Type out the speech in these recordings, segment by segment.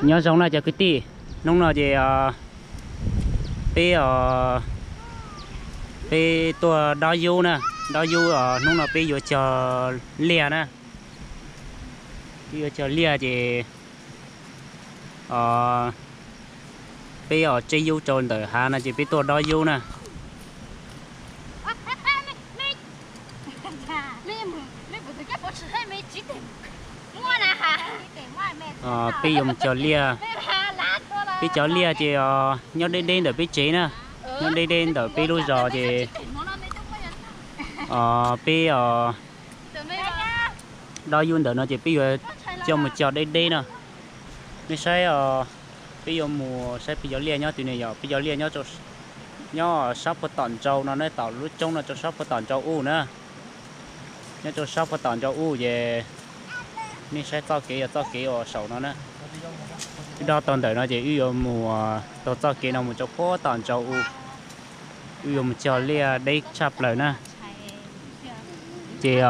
Nyob zoo na cov kwv tij, hnub no ces peb, peb tuaj dob yub na, dob yub, hnub no peb yuav cog liaj na, peb yuav cog liaj ces peb os tseb yub rau ntawm hav no ces peb tuaj dob yub na. Peb yuav mus cog liaj, peb cov liaj ces nyob deb deb ntawm peb tsev na, nyob deb deb ntawm peb lub zos ces peb os dob yub ntawm no ces peb yuav coj mus cog deb deb no. Nej saib os, peb yuav mus saib peb cov liaj nyob twg ne yom, peb cov liaj nyob sab puag tom ntsaum no na, tom lub roob no rau sab puag tom ntsaum ub na. Nyob rau sab puag tom ntsaum ub ces nej saib txoj kev yog txoj kev uas saum no na. Wb dob tau ntawm no ces wb yuav mus tau txoj kev no mus rau puag tom ntsaum ub, wb yuav mus cog liaj deb tshaj plaws na. Ces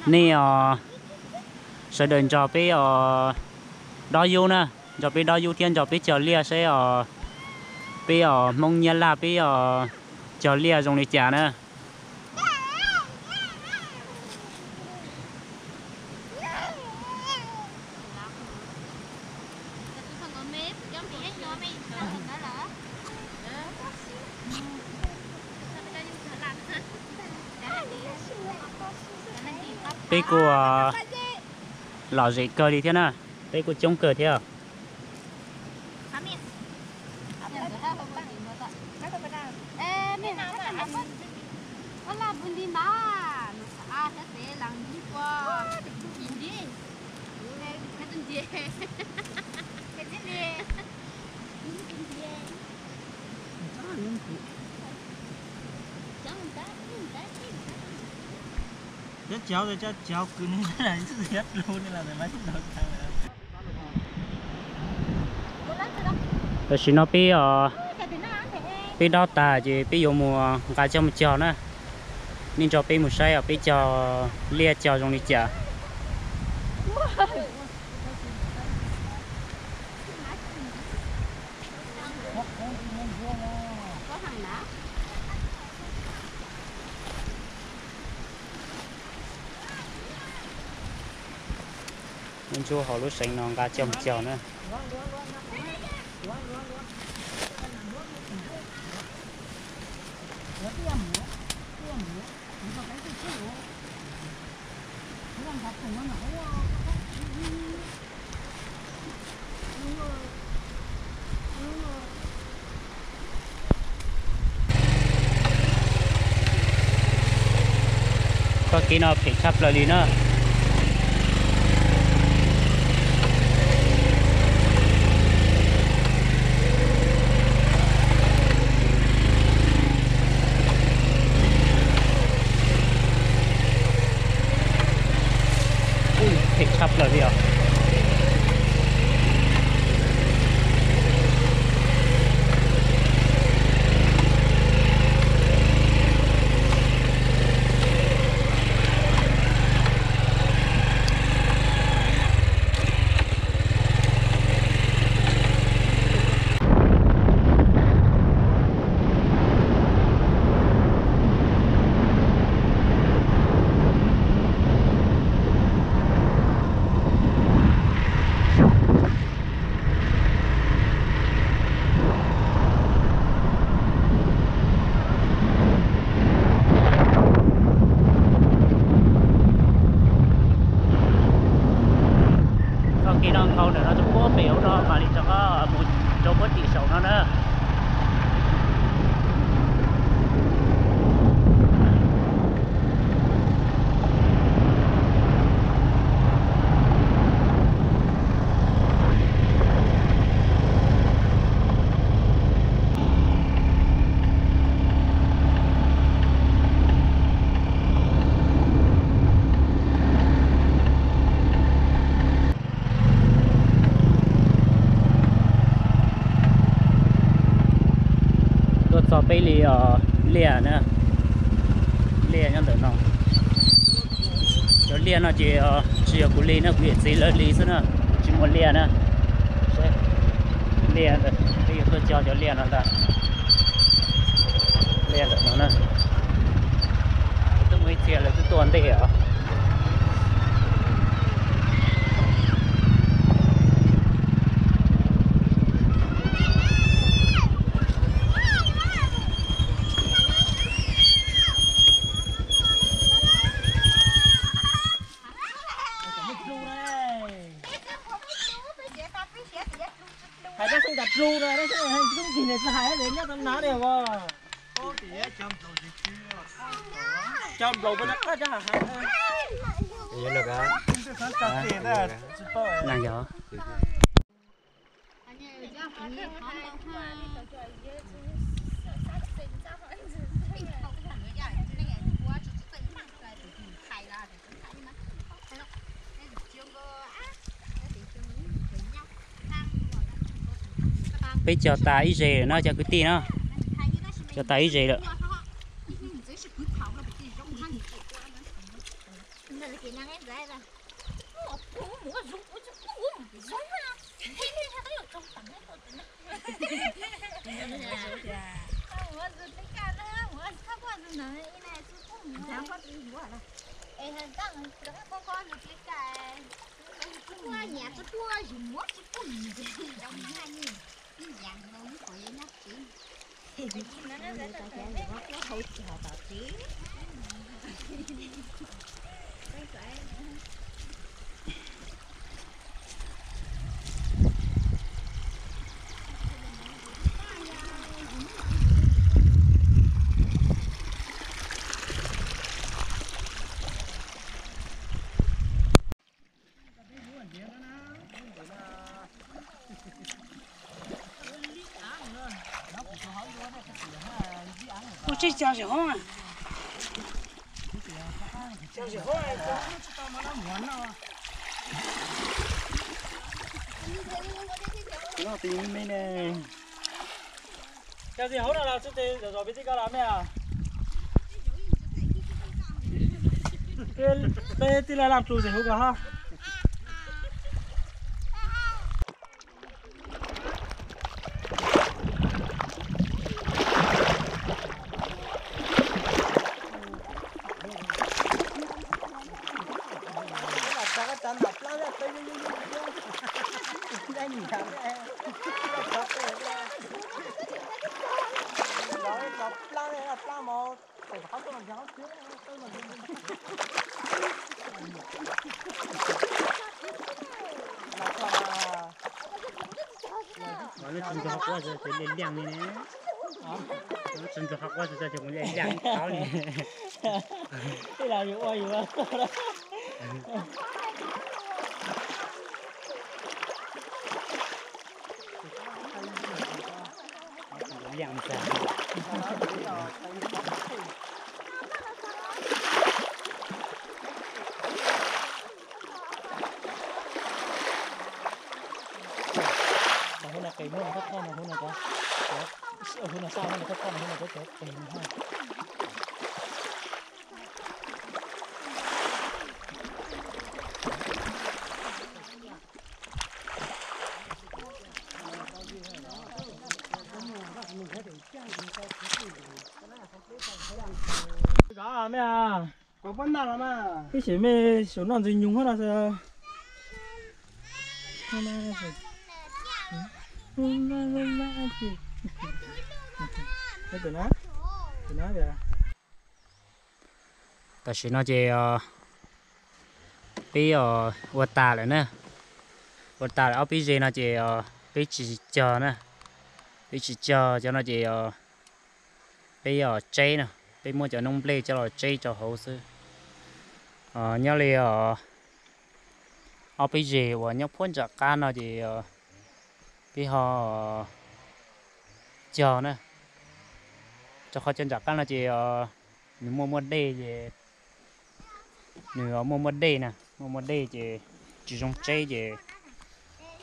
nej os, sawv daws nrog peb os dob yub na, nrog peb dob yub thiab nrog peb cog liaj saib os, peb os Hmoob Nyab Laj peb os cog liaj zoo li cas na. Peb kuj lom zem kawg li thiab na, peb kuj coob kawg thiab. Tam sim no peb, peb dob tag ces peb yuav mus nqa coj mus cog na. Nej nrog peb mus saib os peb cog liaj cog zoo li cas. Ntsuab hauv lub seev no nqa coj mus cog na. Txoj kev no phem tshaj plaws li na. Phem tshaj plaws li os. Txoj kev no nkhaus ntawm no rau puag pem hauv no mam li rov qab mus rau puag tim saum no na. Tuaj txog peb li os, liaj na, liaj nyob ntawm no. Cov liaj no ces tsis yog kuv li na, kuv yawm txiv lawv li xwb na, tsis Muaj liaj na. Liaj ntawm, peb yuav tuaj cog cov liaj no ntag. Liaj ntawm no na. Twb muaj ib txhia lawv twb tuaj ntej os. Hais dab xeeb tas dlub na, dab xeeb hais tub ntxig ntawm txaj hais nyob tau nav li os. Cov nplaum peb nab qab cov hais. Yog. Peb cog tas ib zes lawm no cov kwv tij no. Cog tas ib zes lawm. Ua tsis cog zim hoob, cog zim hoob. Cog zim hoob no los tsis zom zaws peb tij ko los me os. Peb tij laug laj plhu zim hoob ko hab. Lub tsis ntxog qab quaj ces liaj liaj li ne. Lub tsis ntxog qab quaj ces liaj liaj li qab li. Tej laus yus ua yus txog. Liaj ntxag. Hauv no qis muab no thawj thawj no, hauv no cov, hauv no sab hauv no thawj thawj no, hauv no cov cov qis no. Ib sim mej saum noj ntxwg nyoog hab no. Tam sim no ces peb ua tas lawm na. Ua tas lawm ob peb zes no ces peb tsis cog na. Peb tsis cog cov no ces peb tseb na. Peb muab cov noob nplej coj los tseb rau hauv xwb. Nyob li ob peb zes uas nyob puag nram qab no ces peb ho cog na. Rau qhov cov nram qab no ces nws muaj muaj dej ces nws muaj muaj dej na, muaj muaj dej ces tsis zoo tseb ces,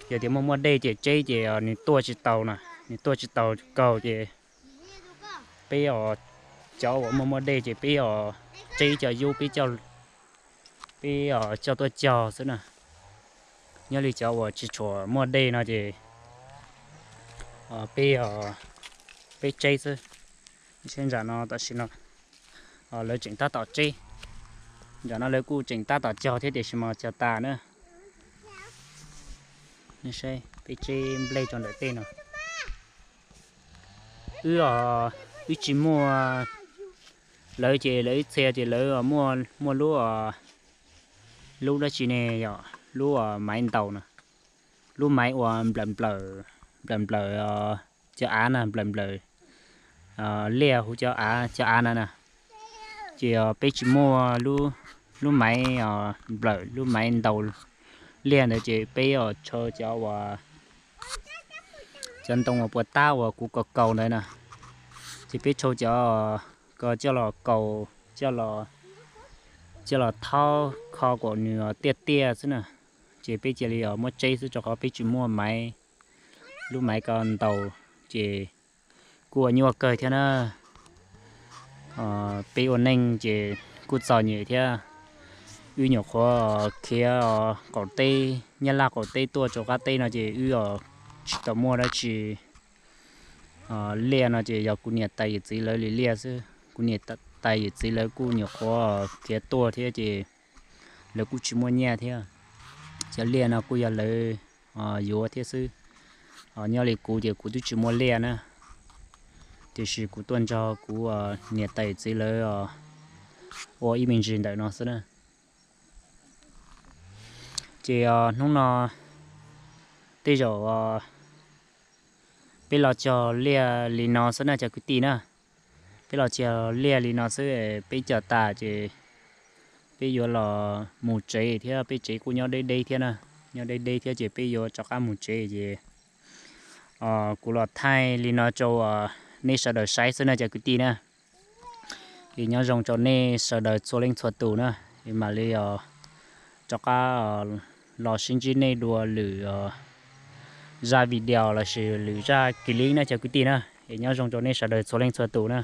yog tias muaj muaj dej ces tseb ces nws tuaj tsis tau na, nws tuaj tsis tau kaug ces peb os, cov uas muaj muaj dej ces peb os tseb cov yub peb, peb os coj tuaj cog xwb na. Nyob li cov uas tsis tshua muaj dej no ces peb, peb tseb xwb. Seb ntawm no tam sim no lawv tseem tab tom tseb, ntawm no lawv kuj tseem tab tom cog thiab tiam sis mas cog tas na. Peb tseb nplej rau ntawm tej no. Wb, wb tsis muaj, lawv ces lawv ib txhia ces lawv muaj, muaj lub, lub dab tsi ne, yog lub maiv ntaus no, lub maiv uas nplawm nplawm, nplawm nplawm cov av na, nplawm nplawm liaj huv cov av, cov av na na. Ces peb tsis muaj lub maiv nplawm, lub maiv ntaus liaj ntawd ces peb tshau cov uas, cov ntoo uas puas tab uas kuv kaus kaus ntawd na, ces peb tshau cov ko coj los kaus, coj los thaub kho kom nws tiaj tiaj xwb na. Ces peb cia li muab tseb xwb rau qhov peb tsis muaj maiv, lub maiv ko ntaus, ces kuj ua nyuaj kawg thiab na. Peb ua neej ces kuj txom nyem thiab. Wb nyuam qhuav khiav qaum teb, Nyab Laj qaum teb tuaj rau qab teb no ces wb tsis tau muaj dab tsi liaj no ces yog kuv niam tais yawm txiv lawv li liaj xwb. Kuv niam tais yawm txiv lawv kuj nyuam qhuav khiav tuaj thiab ces lawv kuj tsis muaj nyiaj thiab. Cov liaj no kuj yog lawv yuav thiab xwb. Nyob li kuv ces kuv twb tsis muaj liaj na, tiam sis kuv tuaj nrog kuv niam tais yawm txiv lawv ua ib me ntsis ntawm no xwb na. Ces hnub no tej zaum peb los cog liaj li no xwb na cov kwv tij na. Peb los cog liaj li no xwb, peb cog tas ces peb yuav los mus tsev thiab, peb tsev kuj nyob deb deb thiab na, nyob deb deb thiab ces peb yuav rov qab mus tsev ces kuv los thaij li no rau nej sawv daws saib xwb na cov kwv tij na. Es nyob zoo rau nej sawv daws txhua leej txhua tus na, es mam li rov qab los sib ntsib nej dua lwm zaj video lossis lwm zaj clip na cov kwv tij na. Es nyob zoo rau nej sawv daws txhua leej txhua tus na.